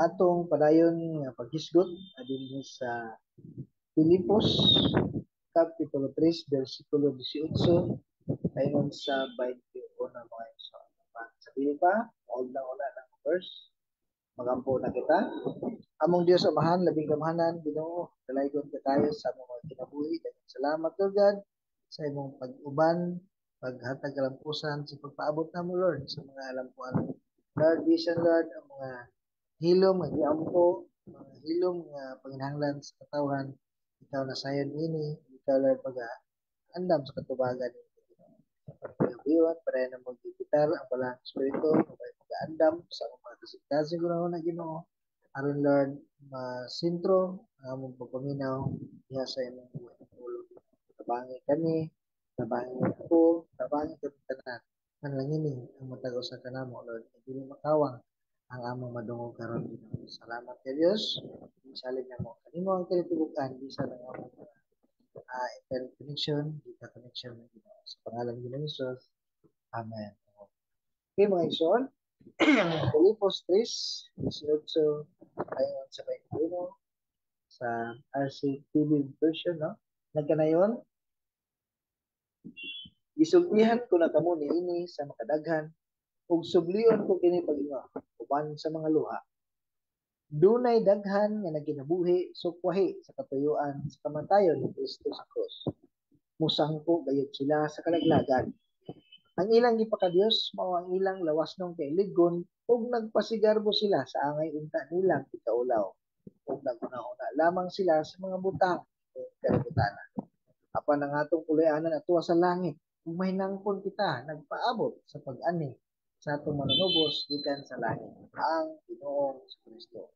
Atong padayon nga paghisgot dinhi sa Filipos kapitulo 3 bersikulo 18 ayon sa 21, mga igsoon. Sa dili pa, hold lang una ng verse. Magampo na kita. Among Dios Amahan, labing gamhanan, Ginoo, dalaygon ka tayo sa among mga kinabuhi. Daghang salamat, Lord God, sa imong pag-uban, paghatag kalampusan, sa pagpaabot namo, Lord, sa mga alampuan. Lord, bisan, Lord, ang mga hilom nga giampo, mga hilom nga panginahanglan sa katawhan, ikaw na sayon ini, ikaw, Lord, pag andam sa katubagan. Pagabiwan, para na mag-ibitar ang balang Espiritu, mag-andam sa among mga kasing-kasing na, Ginoo. Aron, Lord, masintro ang among pagpaminaw diha sa imong pulong. Tabangi kami, tabangi ako, tabangi kami tanan. Manalangini ang matag usa kanamo, Lord. Dili makawang ang among madungog karon, Ginoo. Salamat kay Dios. Salig namo kanimo ang kalibukan bisan ang among internet connection, data connection, Ginoo. Sa pangalan ni Jesus. Amen. Okay, mga igsoon, Filipos 3, 18 ayon sa 21 sa RCTV version, no? Nagkanayon, "Gisultihan ko na kamo niini sa makadaghan ug sublion ko kini pag-ingon uban sa mga luha. Dunay daghan nga nagkinabuhi sukwahi sa katuyuan sa kamatayon ni Kristo sa krus. Musangko gayud sila sa kalaglagan. Ang ilang gipakadiyos mao ang ilang lawasnong kailigon ug nagpasigarbo sila sa angay unta nilang ikaulaw ug naghuna-huna lamang sila sa mga butang kalibutan. Apan ang atong puloy-anan adtoa sa langit ug mahinangpon kita nagpaabot sa pag-ani sa atong manunubos gikan sa langit, ang Ginoong Kristo.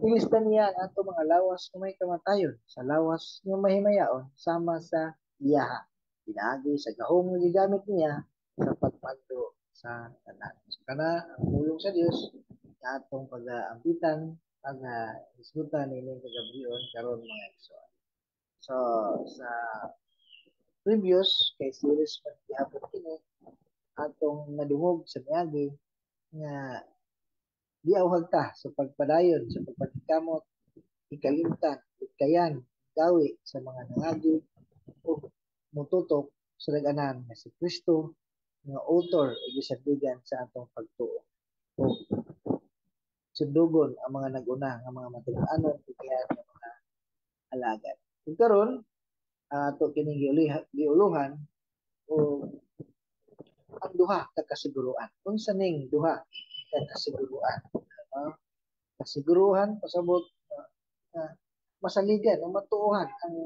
Ilista niya ang atong mga lawas nga may kamatayon sa lawas nga mahimayaon sama sa iyaha, pinaagi sa gahom nga gigamit niya sa pagpando sa tanan." So kana ang pulong sa Dios nga atong pag-aambitan, pag-isgutan nining kagabion karon, mga igsoon. So sa previous kay series man gihapon kini, atong nadungog sa miagi nga giawhag ta sa pagpadayon sa pagpaningkamot, ikalimtan, ikayan, gawi sa mga nangagi ug motutok sa dag-anan nga si Kristo nga author ug gisandigan sa atong pagtuo. Ug sundugon ang mga nag-una nga mga matinod-anon ug nga mga alagad. Ug karon ato kining giuluhan o ang duha ka kasiguruan. Unsa ning duha ka kasiguruan? Kasiguruhan pasabot masaligan o matuohan ang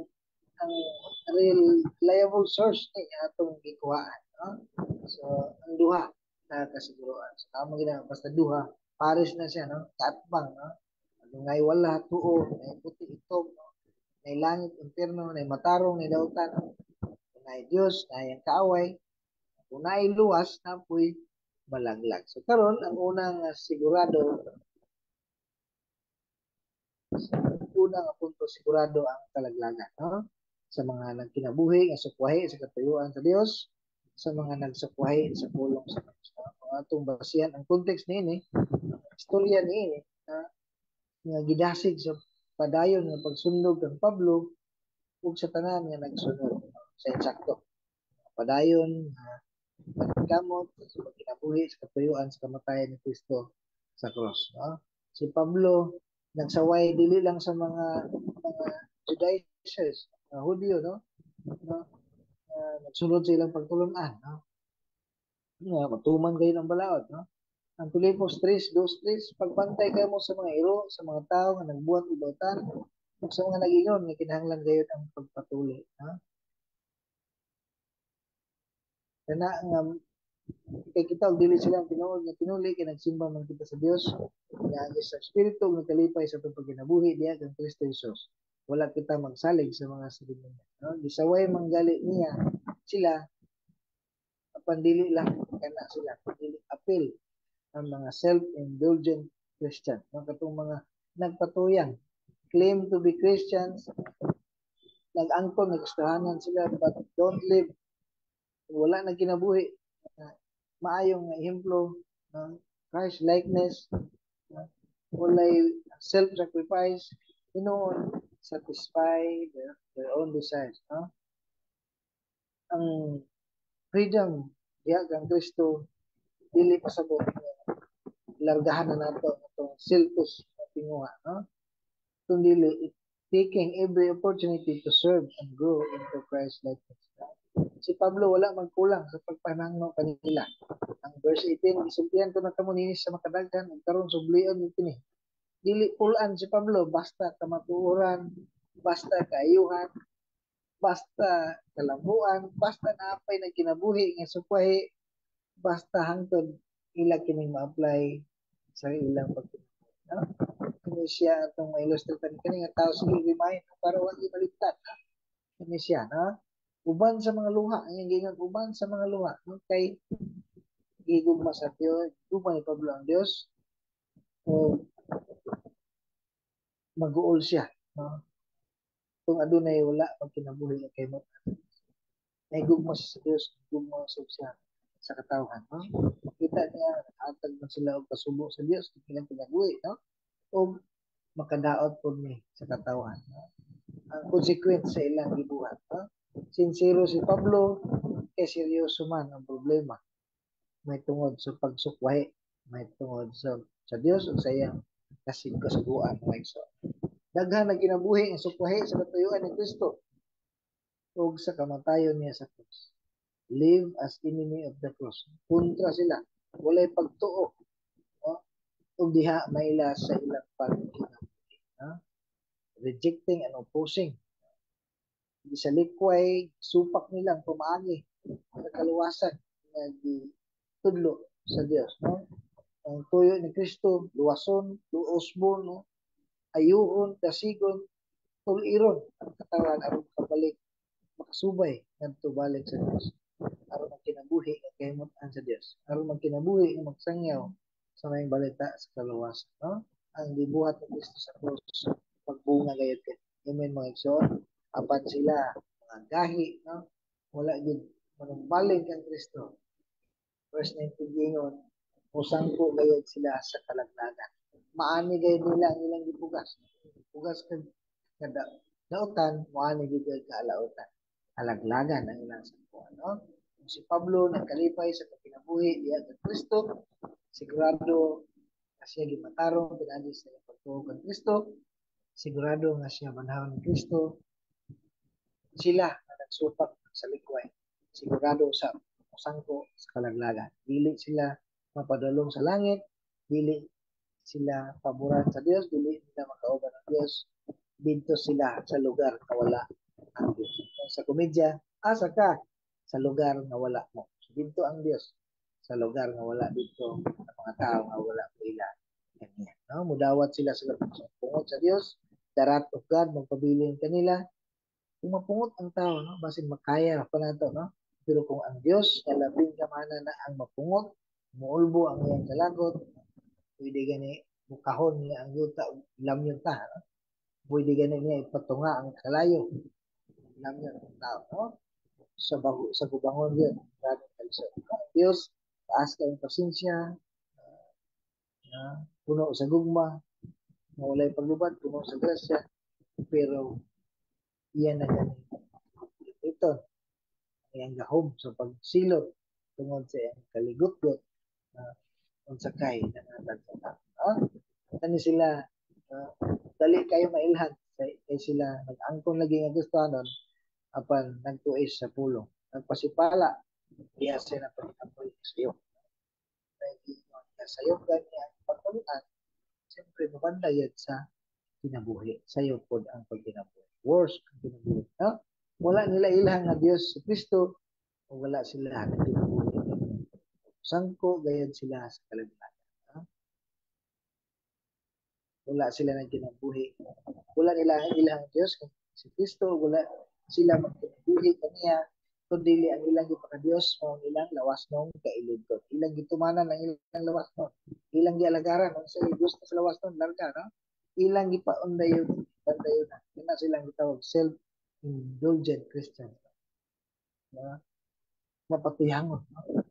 reliable source ni atong gikuhaan, no? So ang duha ka kasiguruan. So tama gina, basta duha, pares na siya, no? Kaatbang, no? Ngay wala tuo, ngay puti itom, no? Nay langit, impierno, nay matarong, nay dautan, nay Dios, nay ang kaaway, kung naay luwas, napoy malaglag. So karon ang unang sigurado, unang punto, sigurado ang kalaglagan, no? Sa mga nagkinabuhi nga sukwahi sa katuyuan sa Dios, sa mga nagsukwahi sa pulong sa Dios. No? Kung atong basihan ang context niini, istorya niini, nga gidasig sa padayon nga pagsundog kang Pablo ug sa tanan nga nagsunod sa insakto. Padayon paningkamot sa pagkinabuhi sa katuyuan sa kamatayan ni Kristo sa cross, no? Si Pablo nagsaway dili lang sa mga Judaizers, mga Hudyo, no? No? Nagsunod sa ilang pagtulun-an, no? Nga matuman kayo ng balaod, no? Ang Filipos 3:2-3, "Pagbantay kamo sa mga iro, sa mga tao nga nagbuhat og dautan, ug sa mga nagingon nga kinahanglan gayud ang pagpatuli," no? Kana nga kay kita og dili sila ang tinuod nga tinuli kay nagsimba man kita sa Dios pinaagi sa Espiritu ug nagkalipay sa atong pagkinabuhi diha kang Kristo Jesus. Wala kita magsalig sa mga serimonya, no? Gisaway manggali niya sila apan dili lang kana sila, dili apil ang mga self-indulgent Christian, no? Katong mga nagpatuyang claim to be Christians, nag-angkon nga Kristohanan sila but don't live, wala na kinabuhi maayong nga ehemplo ng Christ likeness, no? Walay self-sacrifice, hinuon satisfy their own desires, no? Ang freedom diha kang Kristo dili pasabot nga largahan na nato atong selfish na tinguha, no? Kung dili, taking every opportunity to serve and grow into Christ likeness. Si Pablo wala magkulang sa pagpanangno kanila. Ang verse 18, "Gisultihan ko na kamo niini sa makadaghan ug karon sublion mo kini." Dili pulan si Pablo, basta kamatuoran, basta kaayuhan, basta kalambuan, basta naapay nagkinabuhi nga sukwahi, basta hangtod ila kining ma-apply sa ilang pagkinabuhi. No? Kini siya atong ma-illustrate kani nga tao, sige remind para wa maligtan. Ha? Kini siya, no? Uban sa mga luha, ang gingon uban sa mga luha, no? Kay gigugma sa Dios, gugma ni Pablo ang Dios, o mag-uol siya, no? Kung adunay wala pagkinabuhi kay mo. Nahigugma siya sa Dios, gugma siya sa katawhan, no? Makita niya hatag man sila og kasubo sa Dios ilang kinabuhi, no? O makadaot pod ni sa katawhan, no? Ang consequence sa ilang gibuhat, no? Sincero si Pablo kay seryoso man ang problema may tungod sa pagsukwahi, may tungod sa Dios ug sa iyang kasig kasuguan, mga igsoon. Daghan na kinabuhi ang sukwahi sa katuyuan ni Kristo ug sa kamatayon niya sa krus. Live as enemy of the cross. Kontra sila. Walay pagtuo. No? Ug diha maila sa ilang pagkinabuhi. No? Rejecting and opposing. Di sa likway, supak nilang pamaagi sa kaluwasan nga gitudlo sa Dios. No? Ang tuyo ni Kristo, luwason, luosbon, no? Ayuhon, dasigon, tuliron ang katawan aron makabalik, makasubay ngadto balik sa Dios. Aron magkinabuhi nga kahimutan sa Dios. Aron magkinabuhi nga magsangyaw sa maayong balita sa kaluwasan, no? Ang gibuhat ni Kristo sa krus pagbunga gayud kay. Amen, mga igsoon. Apan sila mga gahi, no? Wala gyud manumbalik kang Kristo. Verse 19 gingon, musangko gayud sila sa kalaglagan. Maani gayud nila ang ilang gipugas. Pugas kag kada dautan, moani gyud kaalautan. Kalaglagan ang ilang sangkuan, no? Kung si Pablo nagkalipay sa pagkinabuhi diha kang Kristo, sigurado nga siya gimatarong pinaagi sa iyang pagtuo kang Kristo, sigurado nga siya banhaw ni Kristo. Sila nga nagsupak sa likway, sigurado sa musangko sa kalaglagan. Dili sila mapadulong sa langit, dili sila paboran sa Dios, dili nila makauban ang Dios. Didto sila sa lugar nga wala ang Dios. Sa komedya, asa ka? Sa lugar nga wala mo. So, didto ang Dios sa lugar nga wala didto ang mga tao nga wala ila kaniya. No? Mudawat sila sa pungot sa Dios, the wrath of God magpabilin kanila. Kung mapungot ang tao, no, basin makaya pa nato, no? Pero kung ang Dios nga labing gamhanan na ang mapungot, muulbo ang iyang kalagot, pwede gani mukahon niya ang yuta, lamyon ta, no? Pwede gani niya ipatunga ang kalayo, lamyon ang tao, no? Sa bago, sa gubangon yun, maraming kalisod. Ang Dios, taas kayong pasensya, puno sa gugma, walay paglubad, puno sa grasya, pero iyan na gani ito ang iyang gahom sa pagsilot tungod sa iyang kaligutgot unsa kay nangatag sa tao. Kani sila dali kayo mailhan kay sila nag-angkon lagi nga Kristohanon apan nagtuis sa pulong. Nagpasipala diha sila pagkapoy sa iyo. Sayo gani ang pagtulunan, siyempre mabandayad sa kinabuhi. Sayo pod ang pagkinabuhi. Worse ang kinabuhi. No? Wala nila ilhang nga Dios si Kristo o wala sila nagkinabuhi. Sangko gayud sila sa kalaglagan. No? Wala sila nagkinabuhi. Wala nila ilhang Dios si Kristo, wala sila magkinabuhi kaniya kundi ang ilang gipakadiyos mao ang ilang lawas nung kailidton. Ilang gitumanan ang ilang lawas nun. Ilang gialagaran ang sa gusto sa lawas nun, larga, no? Ilang gipaundayon, bandayon na. Yun na silang gitawag self-indulgent Christian. No? Mapatuyangon. No?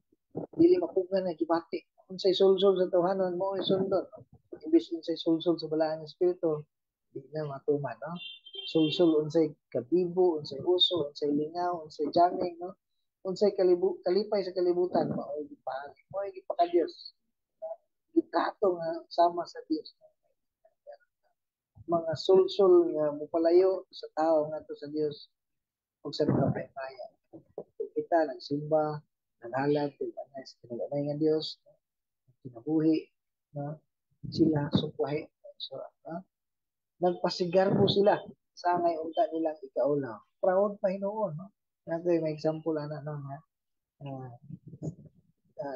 Dili mapugan na gibati. Unsay sulsol sa tawhanon mo sundon. Imbis unsay sulsol sa Balaang Espiritu, di na matuman, no? Sulsol unsay kabibo, unsay uso, unsay lingaw, unsay jamming, no? Unsay kalipay sa kalibutan, mao'y gipahali, mao'y gipaka-Dios. Gitrato nga sama sa Dios. Mga sulsol nga mopalayo sa tao ngadto sa Dios ug sa makapaimaya. Kung kita nagsimba, naghalad, anay sa kinagamay nga Dios, kinabuhi, no? Sila sukwahi. So, no? Nagpasigarbo sila sa angay unta nilang ikaulaw. Proud pa hinuon, no? Nato may example ana, no, nga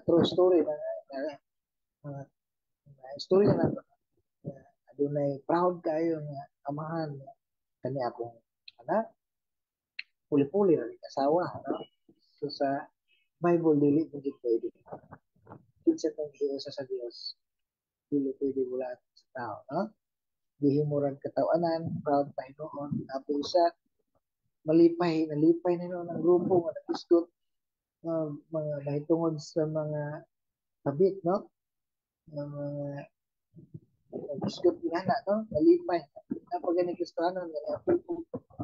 true story na istorya na adunay proud kayo nga amahan nga kani akong anak puli-puli ra ni asawa, no? So sa Bible, dili mo gid pwede. Kinsa tong giusa sa Dios, dili pwede bulat sa tao, no? Gihimurag katawanan, proud pa hinuon. Apo isa malipay, nalipay na noon ang grupo nga nagisgot mga mahitungod sa mga kabit, no? Nga mga nagisgot ingana, no? Nalipay. Napagani Kristiyano nga niapil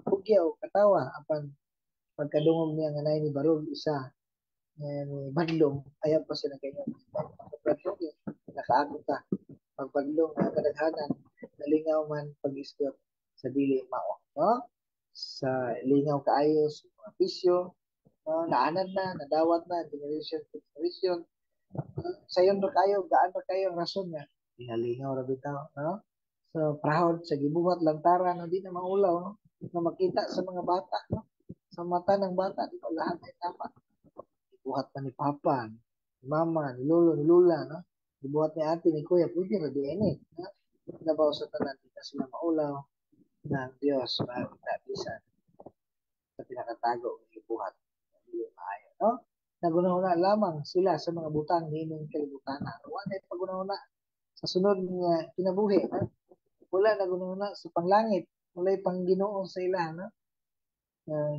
pugyaw katawa, apan pagkadungog niya nga naay ni barog isa nga ni badlong, ayaw pa siya nagkaingon. Pagpadlong nakaagom ka. Pagpadlong nga kadaghanan nalingaw man pag-isgot sa dili mao, no? Sa lingaw kaayo sa mga bisyo, no? Naanad na, nadawat na, generation to generation. Sayon ra kayo, gaan ra kayo ang rason nga ginalingaw ra bitaw, no? So proud sa gibuhat lantaran, no, di na maulaw, no? Na makita sa mga bata, no? Sa mata ng bata, di ba lahat ay tama. Gibuhat pa ni papa, ni mama, ni lolo, ni lula, no? Gibuhat ni ate, ni kuya, pwede ra di ini, no? Nabaw sa tanan, di na sila maulaw ng Diyos, makakita bisan sa pinakatago ng gibuhat. Dili maayo, no? Nagunahuna lamang sila sa mga butang niining kalibutan. Wala na pagunahuna sa sunod nga kinabuhi, no? Wala nagunahuna sa panglangit, walay pangginoo sa ila, no?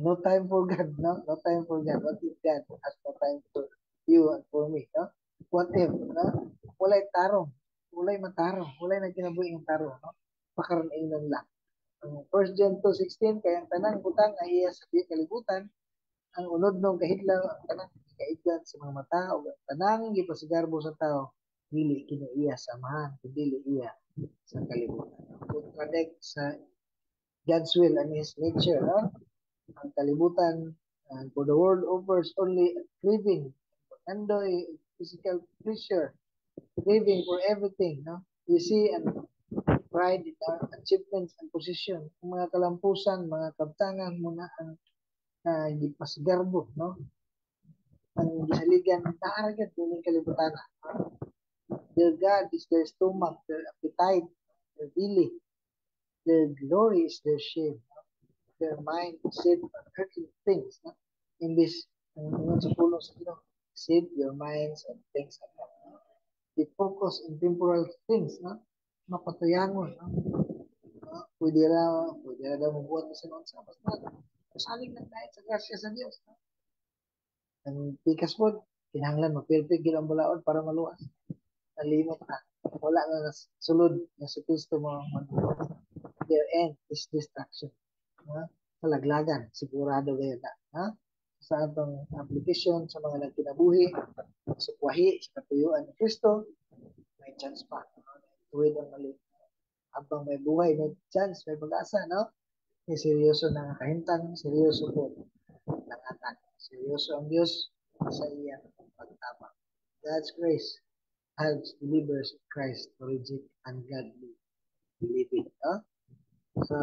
No time for God, no? No time for God. What if God has no time for you and for me, no? What if, no? Walay tarong, walay matarong, walay nagkinabuhi ng tarong, no? Pakaroon lang. Ang 1 John 2:16, kaya ang tanang butang nga iya sa kalibutan, ang unod nung kahidlaw, ang tanang kaigdan sa mga mata, o ang tanang gipasigarbo sa tao, dili kini iya sa Amahan, kundi iya sa kalibutan. Contradict sa God's will and His nature, no? Ang kalibutan, and for the world offers only craving, pangandoy, physical pleasure, craving for everything, no? You see, and pride in our achievements and position, ang mga kalampusan, mga kabtangan mo na ang gipasigarbo, no? Ang gisaligan, naaragad nining kalibutan. Their God is their stomach, their appetite, their belly. Their glory is their shame. No? Their mind is set on earthly things. No? In this, ang ingon sa pulong sa Ginoo, set your minds on things above. No? They focus on temporal things. No? Mapatuyangon. No? No? Pwede ra daw mabuhat sa noon sa basta salig lang tayo sa grasya sa Dios. No? Ang pikas po, kinahanglan ma-perfect gid ang balaod para maluwas. Nalimot ka. Wala na sulod nga si Kristo mo. Their end is destruction. No? Kalaglagan, sigurado kayo na. Ha? Sa atong application sa mga nagkinabuhi, sukwahi sa katuyuan ni Kristo, may chance pa. No? Tuwid ang mali. Habang may buhay, may chance, may pag-asa, no? Eh, seryoso na ang kahimtang, seryoso po ng atak. Seryoso ang Diyos sa iyang pagtabang. God's grace helps believers in Christ to reject ungodly living. No? Sa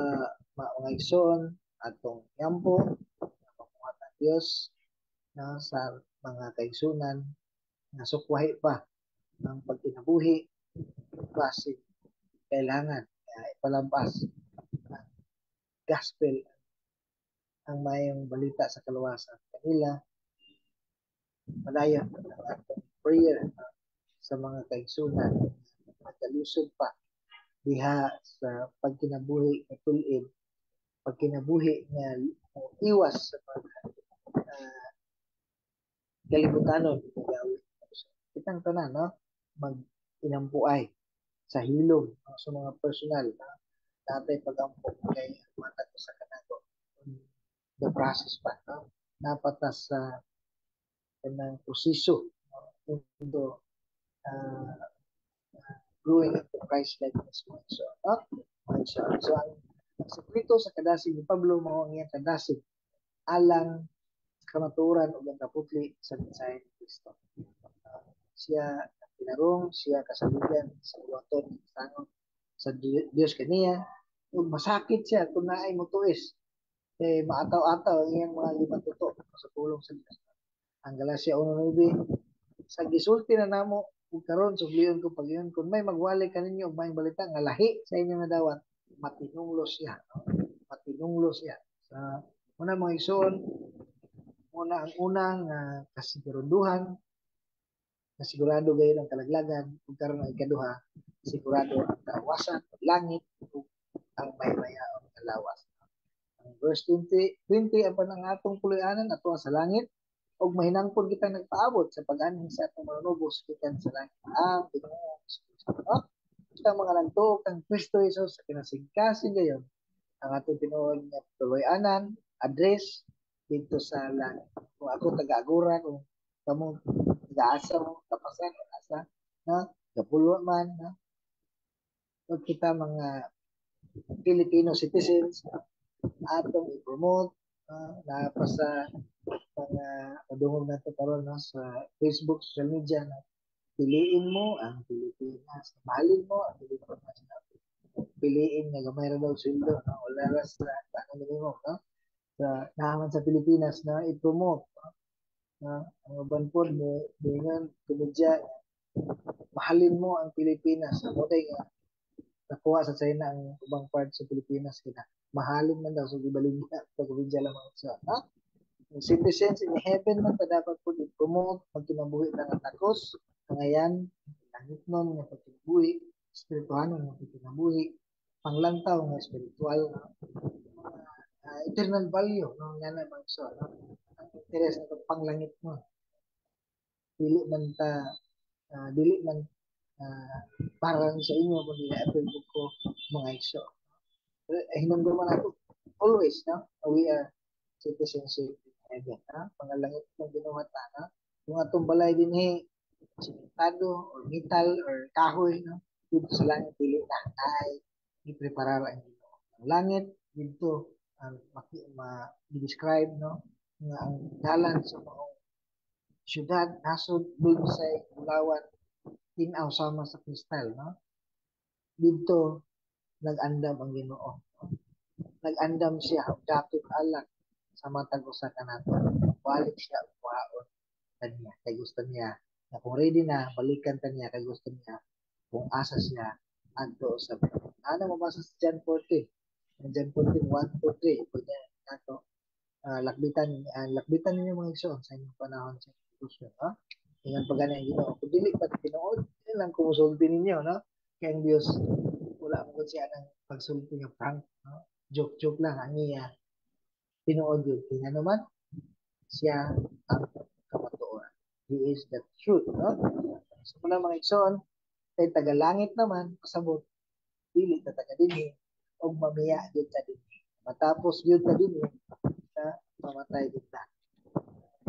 mga igsoon, atong yampo, mamuhat ang Diyos, no, sa mga kaigsunan nga sukwahi pa ng pagkinabuhi, klase kailangan ipalampas ang gospel, ang mayong balita sa kaluwasan kanila. Padayon ang atong prayer sa mga kaigsunan nagalusog pa diha sa pagkinabuhi nga tul-id, pagkinabuhi nga iwas sa mga kalibutanon nga gawi. Kitang tanan, no? Mag inampuay sa hilom, no? Sa mga personal, no? Natay pagampo kay matag usa kanato the process pa, no? Napatas sa kanang proseso, no? Into growing into Christ likeness mo. So, no? So, ang sekreto sa kadasig ni Pablo mao ang iyang kadasig alang sa kamatuoran ug ang kaputli sa mensahe ni Kristo. Siya tinarong, siya kasaligan sa buhaton sangot sa Dios kaniya ug masakit siya kung naay motuis kay maataw-ataw ang iyang mga limatuto sa pulong sa Dios. Ang Galacia 1:9, sa gisulti na namo ug karon sublion ko pag-ingon, kung may magwali kaninyo og maayong balita nga lahi sa inyong nadawat, matinunglo siya, no? Matinunglo siya. Sa una, mga igsoon, una ang unang kasiguraduhan na sigurado gayon ang kalaglagan, ug karon ang ikaduha, sigurado ang kaawasan, langit ug ang maymayaon nga lawas. Ang verse 20, 20, apan ang atong puloy-anan ato sa langit ug mahinangpon kitang nagpaabot sa pag-anhi sa atong Manunubos gikan sa langit, ang Ginoong Kristo. No? Kita mga nagtuo kang Kristo Jesus sa kinasingkasing gayon, ang atong tinuod nga puloy-anan, address dito sa langit. Kung ako taga-Agora, kung kamo taga-asa mo, kapasan, asa, no? Gapulo man, no? Ug kita mga Filipino citizens, atong i-promote, naa pa sa mga padungog nato karon, no, sa Facebook, social media na piliin mo ang Pilipinas, mahalin mo ang Pilipinas, no? Piliin nga gamay ra daw sweldo, no? Wala ra sa ano minimum, no? Sa naaman sa Pilipinas na i-promote, no? No? Ang uban pod mo dingan komedya, mahalin mo ang Pilipinas. Mo day nga nakuha sa China ang ubang part sa Pilipinas kina mahalin man daw, so gibaligya sa komedya lang mga sa, ha? Ang citizens in heaven man ta, dapat po i-promote magkinabuhi ta nga takos ngayan langit nun nga pagkinabuhi, espirituhanon nga pagkinabuhi, panglantaw nga espiritual, no? Eternal value, no, nga na mga so, no? Ang interes na panglangit mo, dili man ta dili man para lang sa inyo kundi na-appeal ko mga igso. Hinumduman nato always, no, we are citizenship in heaven, ha? Pangalangit ng Ginoo ta, no? Kung atong balay dinhi simentado or metal or kahoy, no, dito sa langit dili na, ay gipreparar ang Ginoo. Ang langit dito ang ma-describe, no, nga ang dalan sa maong syudad, nasod, sa bulawan, tin-aw sama sa kristal, no? Dito nag-andam ang Ginoo. Nag-andam siya og dapit alak sa matag usa kanato. Balik siya og kuhaon kaniya kay gusto niya na kung ready na balikan ta niya, kay gusto niya kung asa siya adto sa ano mabasa sa John 14. Ang John 14 1 to 3, pwede nato lakbitan ninyo mga igsoon sa inyong panahon sa institusyon, no? Ingon pa gani ang Ginoo, kung dili pa tinuod, dili lang ko musulti ninyo, no? Kay ang Dios wala mo siya ng pagsulti nga prank, no? Joke joke lang ang iya, tinuod yun. Kaya naman siya ang kamatuoran. He is the truth, no? So muna mga igsoon, kay tagalangit naman, pasabot, dili ta taga dinhi og mamiya gyud ta dinhi. Matapos gyud ta dinhi, na mamatay gyud ta.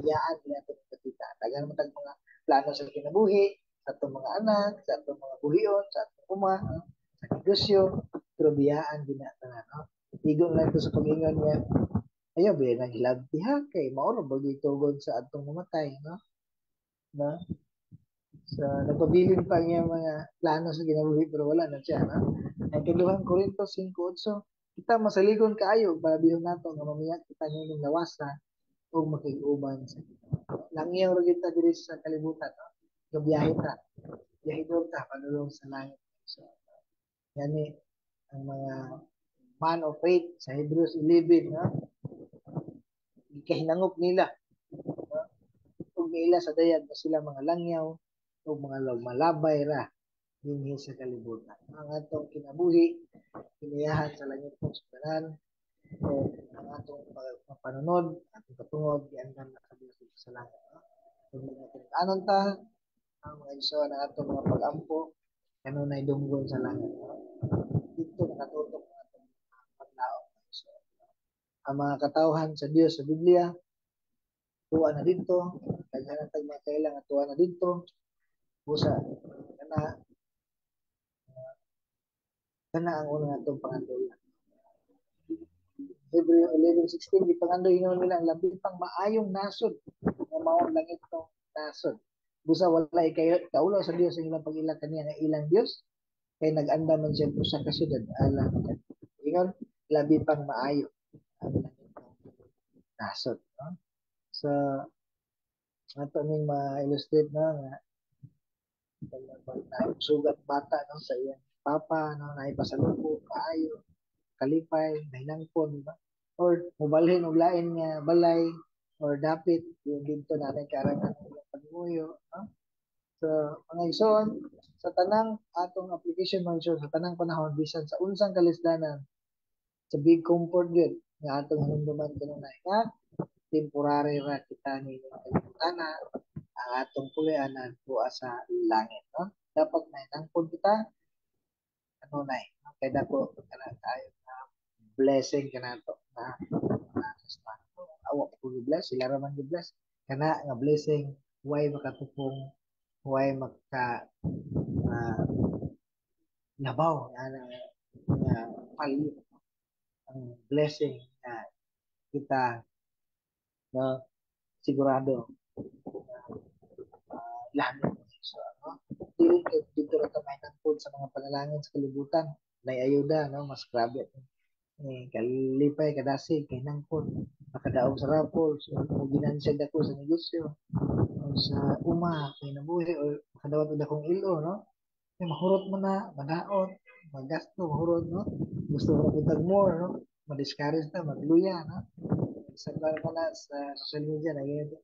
Biyaan gyud nato kita. Daghan man tag mga plano sa kinabuhi, sa atong mga anak, sa atong mga buhion, sa atong uma, no? Sa negosyo, pero biyaan gyud na tanan, no? Igon lang to sa pag-ingon niya, ayaw ba nang hilabti ha, kay mao ra ba gitugon sa atong mamatay, no? No? So, nagpabilin pa niya mga plano sa kinabuhi pero wala na siya, no? Ang kaduhang Korinto 5:8, kita masaligon kaayo, palabihon nato nga mamiya kita nining lawasa ug makig-uban sa Ginoo. Langyaw ra kita diri sa kalibutan, no? Gabiyahe ta. Biyahidor ta padulong sa langit. So, yani ang mga man of faith sa Hebrews 11, no? Gikahinangop nila, no? Ug nila sa dayag na sila mga langyaw o mga malabay ra dinhi sa kalibutan. Ang atong kinabuhi kinayahan sa langit kong tanan o ang atong panunod, atong katungod giandam na sa Dios sa langit. No? Kung mga anon ta, Ang mga igsoon, ang atong mga pag-ampo kanunay dunggon sa langit. No? Didto nakatutok ang atong paglaom. So, ang mga katawhan sa Dios sa Biblia, tuwa na didto, daghan na tag mga kaila nga tuwa na didto. Busa kana kana ang una natong pangandoyan. Hebreo 11:16, gipangandoy hinuon nila ang labi pang maayong nasod nga mao ang langitnong nasod. Busa wala kay kaulo sa Dios ang ilang pag-ila kaniya nga ilang Dios, kay nag-andam man siya usa ka syudad alang ingon labi pang maayo ang langitnong nasod, no? So ato ning ma-illustrate, no, nga na sugat bata, no, sa iyang papa, no, naay pasalubong kaayo, kalipay, nahinangpon, di ba? Or mubalhin og lain nga balay or dapit yung didto na nay kaarangan ng ilang pagmuyo, no? So, mga igsoon, sa tanang atong application, mga igsoon, sa tanang panahon, bisan sa unsang kalisdanan, sa big comfort gyud nga atong hinumduman kanunay nga temporary ra kita ni kalibutan, ang atong puloy-anan tuwa sa langit, no? Dapat nahinangpon kita kanunay, no? Kay dako kana kaayo na blessing kanato na na awa ko bless sila ra man bless kana nga blessing, way makatupong, way maka labaw nga nga palit ang blessing nga kita, no, sigurado na langit. So, no, dili kay didto ra ta mahinangpon sa mga panalangin sa kalibutan nay ayuda, no, mas grabe eh, kalipay, kadasig, kahinangpon, makadaog sa raffle, so, mo ginansya dako sa negosyo o sa uma kay nabuhi o makadawat og dakong ilo, no, kay mahurot mo na, madaot, magasto, mahurot, no, gusto mo na more, no, ma-discourage na, magluya, no, sa ka na sa social media na ganito.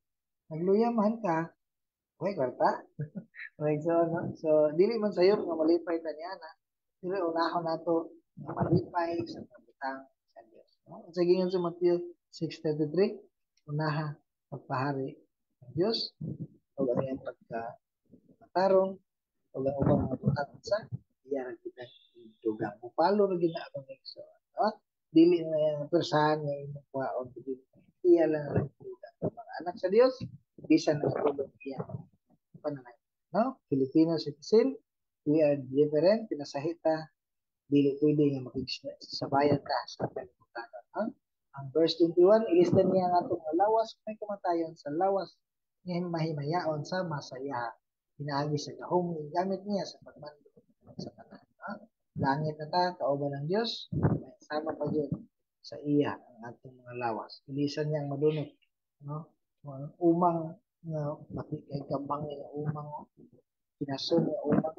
Nagluya man ka, okay, kwarta. Okay, so, no? So, dili man sayop nga malipay ta niya na. Dili unahon nato nga malipay sa pagkatang sa Dios. No? Sa gingon sa Matthew 6:33, unaha pagpahari ng Dios ug ang iyang pagka matarong ug ang ubang mga butang sa iya ra kita dugang. Mupalo ra gyud na akong igsoon. No? Dili na yang persahan nga imong kuhaon, kundi iya lang ra dugang. Mga anak sa Dios, bisan ang tulong iya panalangin. No? Filipino citizen, we are different, pinasahita, dili pwede nga makigsabayan ka sa kalibutan. No? Ang verse 21, ilisdan niya ang atong lawas may kamatayon sa lawas nga mahimayaon sa masaya. Pinaagi sa gahom gamit niya sa pagmando sa tanan. No? Langit na ta, kauban ng Dios, sama pa gyud sa iya ang atong mga lawas. Ilisan niya ang madunot. No? Ang umang nga mati kay kabang nga umang, kinason nga umang,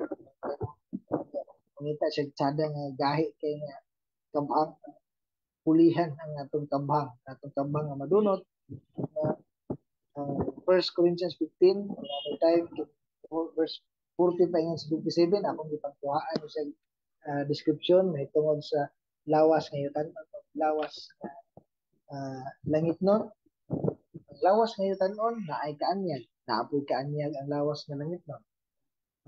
mangita siya tsada nga gahi kay nga kabang, pulihan ang atong kabang nga madunot na. Ang 1 Corinthians 15, another time, verse 40 pa sa 57, akong gipangkuhaan sa description may tungod sa lawas nga yutan, lawas nga langitnon. Ang lawas nga yutanon naay kaanyag, naapoy kaanyag ang lawas nga langitnon.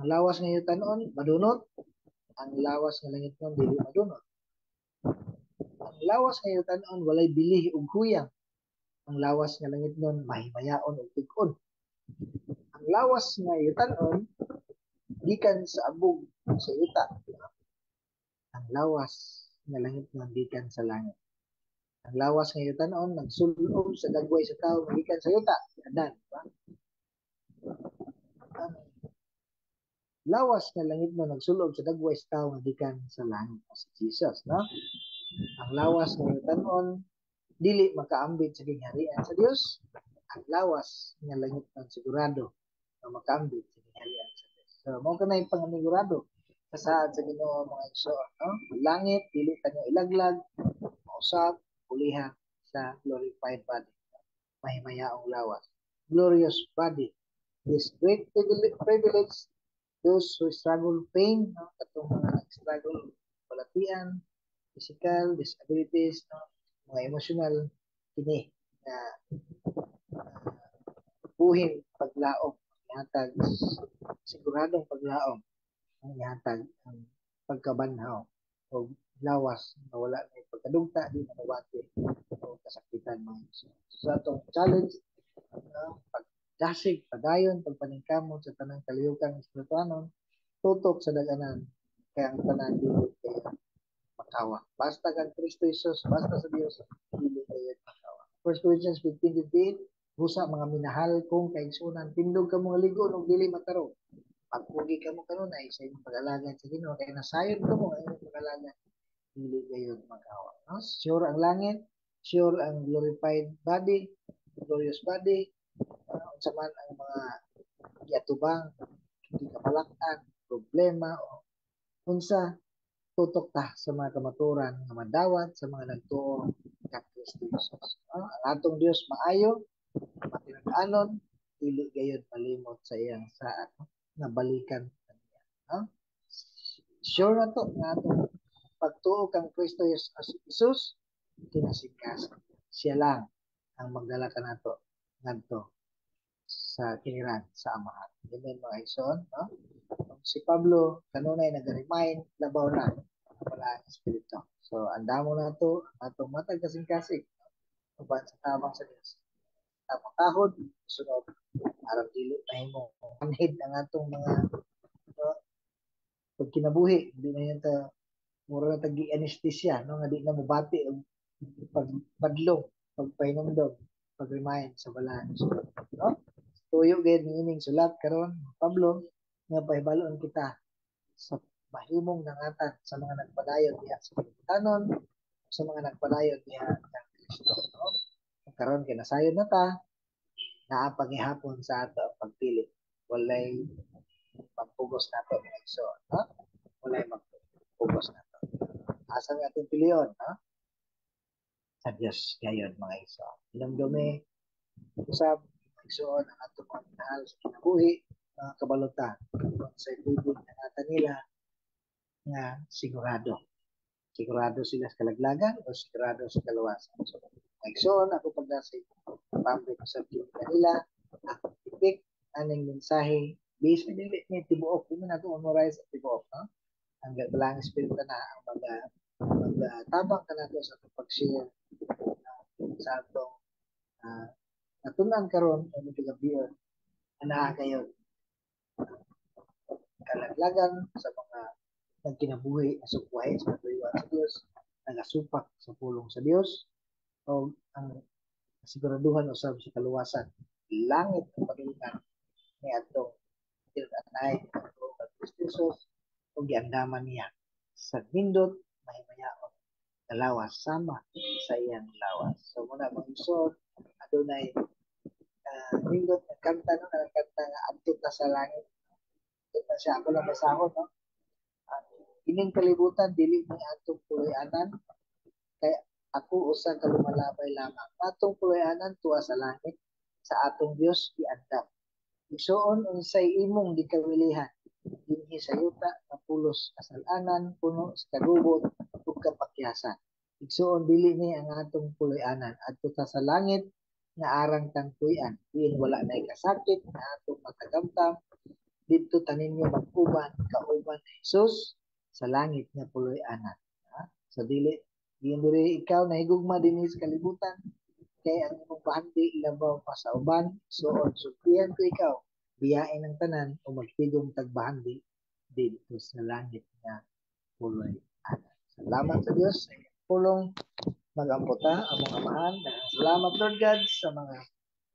Ang lawas nga yutanon madunot, ang lawas nga langitnon dili madunot. Ang lawas nga yutanon walay bilih ug huyang. Ang lawas nga langitnon mahimayaon ug tig-on. Ang lawas nga yutanon gikan sa abog sa yuta. Ang lawas nga langitnon gikan sa langit. Ang lawas nga yutanon nagsulob sa dagway sa tawo gikan sa yuta, Adan, ba? Ang lawas nga langitnon nagsulob sa dagway sa tawo gikan sa langit, si Jesus, no? Ang lawas nga yutanon dili makaambit sa gingharian sa Dios. Ang lawas nga langitnon sigurado nga makaambit sa gingharian sa Dios. So mao kanay panganigurado sa saad sa Ginoo, mga igsoon, no? Langit dili ta niya ilaglag, mausab pulihan sa glorified body, mahimayaong lawas, glorious body. This great privilege, those who struggle pain, no, katong mga nag-struggle balatian, physical disabilities, no, mga emotional, kini na buhin paglaom. Ihatag siguradong paglaom ang ihatag ang pagkabanhaw o lawas nga wala na pagkadugta, di na mabati o kasakitan, mga igsoon. So, sa atong challenge, pagdasig, padayon, pagpaningkamot sa tanang kalihukang espirituanon, tutok sa dag-anan, kaya ang tanan dili kayo makawa. Basta kang Kristo Jesus, basta sa Dios, dili kayo makawa. 1 Corinthians 15:58, "Busa, mga minahal kong kaigsunan, tindog kamo nga ligon ug dili matarong. Pagpugi kamo kanunay sa inyong pag-alagad sa Ginoo, kay nasayod kamo ang inyong pag-alagad, dili kayo makawa." No? Sure ang langit, sure ang glorified body, glorious body, unsa man ang mga giatubang, gikabalak-an, problema o unsa, tutok ta sa mga kamaturan nga madawat sa mga nagtuo kang Kristo Jesus. No? Ang atong Dios maayo, matinud-anon, dili gayud malimot sa iyang saad, no? Nga balikan niya. No? Sure na to nga atong pagtuo kang Kristo Jesus kinasingkasan. Siya lang ang magdala kanato ngadto sa kiniran sa Amahan. Amen, mga igsoon, no? Si Pablo kanunay nag-remind, labaw na wala ang espiritu. So andamo na to ang atong matag kasing-kasing uban sa tabang sa Dios. Tamang tahod, sunod aron dili mahimo manhid ang atong mga, no, pagkinabuhi, di na yun ta mura na tagi anesthesia, no, nga di na mobati og pagbadlong, pagpahinumdom, pag-remind sa balaan, no? Tuyo gayud niining sulat karon Pablo nga pahibaloon kita sa mahimong nangatan sa mga nagpadayon diha sa kalibutanon, sa mga nagpadayon diha kang Kristo, no? Karon kay nasayod na ta, naa pagihapon sa ato ang pagpili. Walay magpugos nato, mga igsoon, no? Walay magpugos nato. Asa nga atong pilion, no? Sa Dios gayon, mga igsoon. Hinumdumi usab, mga igsoon, ang atong mga minahal sa kinabuhi, mga kabalota kung sa pwedeng nangatan nila nga sigurado. Sigurado sila sa kalaglagan o sigurado sa kaluwasan. So, mga igsoon, ako pagdasig, pambit sa kanila, ako tipik, aning mensahe, bisan dili ni tibuok, di man nato memorize ang tibuok, no? Ang Balaang Espiritu na ang magatabang kanato sa atong pag-share sa atong natunan karon o gabi naa kayo kalaglagan sa mga nagkinabuhi na sukwahe sa katuyuan sa Dios, nagasupak sa pulong sa Dios, o ang kasiguraduhan usab sa kaluwasan. Langit ang padulungan ni atong tinud-anay kang Kristo Jesus ug giandaman niya sa nindot mahimayaon na lawas sama sa iyang lawas. So muna, mga igsoon, adunay nindot nga kanta, no, nga kanta nga "Adto ta sa Langit". Adto ta siya, ako lang basahon, no? "Ining kalibutan dili ni atong puloy-anan, kay ako usa ka lumalabay lamang. Atong puloy-anan tuwa sa langit, sa atong Dios giandam. Igsuon, unsay imong gikawilihan dinhi sa yuta nga pulos kasal-anan, puno sa kagubot ug kapakyasan? Igsuon, dili ni ang atong puloy-anan. Adto ta sa langit nga arang tang puy-an, diin wala nay kasakit nga atong matagamtam. Didto ta ninyo mag-uban kauban ni Jesus sa langit nga puloy-anan." Ha? So dili diin diri ikaw nahigugma dinhi sa kalibutan, kay ang imong bahandi labaw pa sa uban. Igsuon, sultihan ko ikaw, biyain ang tanan o magtigom tag bahandi didto sa langit nga puloy-anan. Salamat sa Dios sa iyang pulong. Magampo ta. Among Amahan, daghang salamat, Lord God, sa mga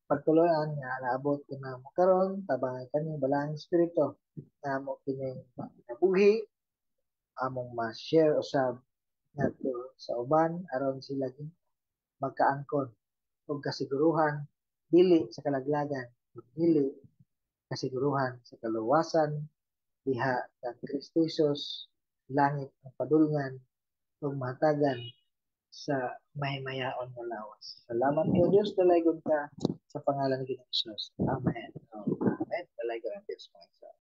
pagtulunan nga naabot kanamo karon. Tabangan kami Balaang Espiritu nga amo kining kinabuhi among ma-share usab ngadto sa uban aron sila magkaangkon og kasiguruhan dili sa kalaglagan, dili kasiguruhan sa kaluwasan diha kang Kristo Jesus, langit ang padulngan ug mahatagan sa mahimayaon nga lawas. Salamat o Dios, dalaygon ka sa pangalan ni Ginoong Jesus. Amen. Oh, amen. Dalaygon ang Dios, mga igsoon.